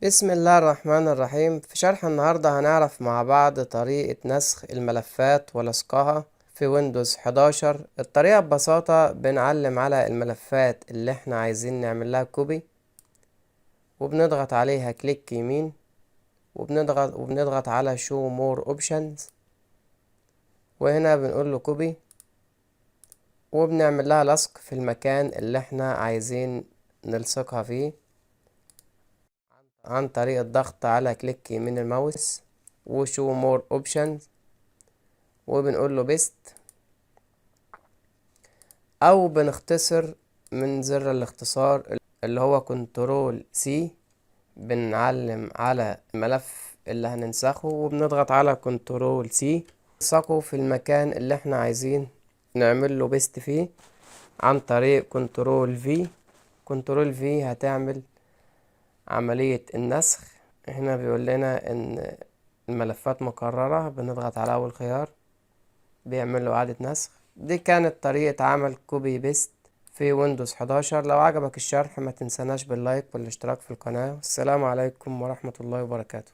بسم الله الرحمن الرحيم. في شرح النهاردة هنعرف مع بعض طريقة نسخ الملفات ولصقها في ويندوز 11. الطريقة ببساطة بنعلم على الملفات اللي احنا عايزين نعمل لها copy، وبنضغط عليها click يمين، وبنضغط على show more options، وهنا بنقول له copy، وبنعمل لها لصق في المكان اللي احنا عايزين نلصقها فيه عن طريق الضغط على click يمين الماوس و show more options، وبنقول له paste، او بنختصر من زر الاختصار اللي هو control C. بنعلم على الملف اللي هننسخه وبنضغط على control C، نلصقه في المكان اللي احنا عايزين نعمل له paste فيه عن طريق control V. control V هتعمل عملية النسخ. هنا بيقول لنا ان الملفات مكررة، بنضغط على اول خيار بيعمل له اعادة نسخ. دي كانت طريقة عمل copy paste في ويندوز 11. لو عجبك الشرح ما تنساناش بال like والاشتراك في القناة. والسلام عليكم ورحمة الله وبركاته.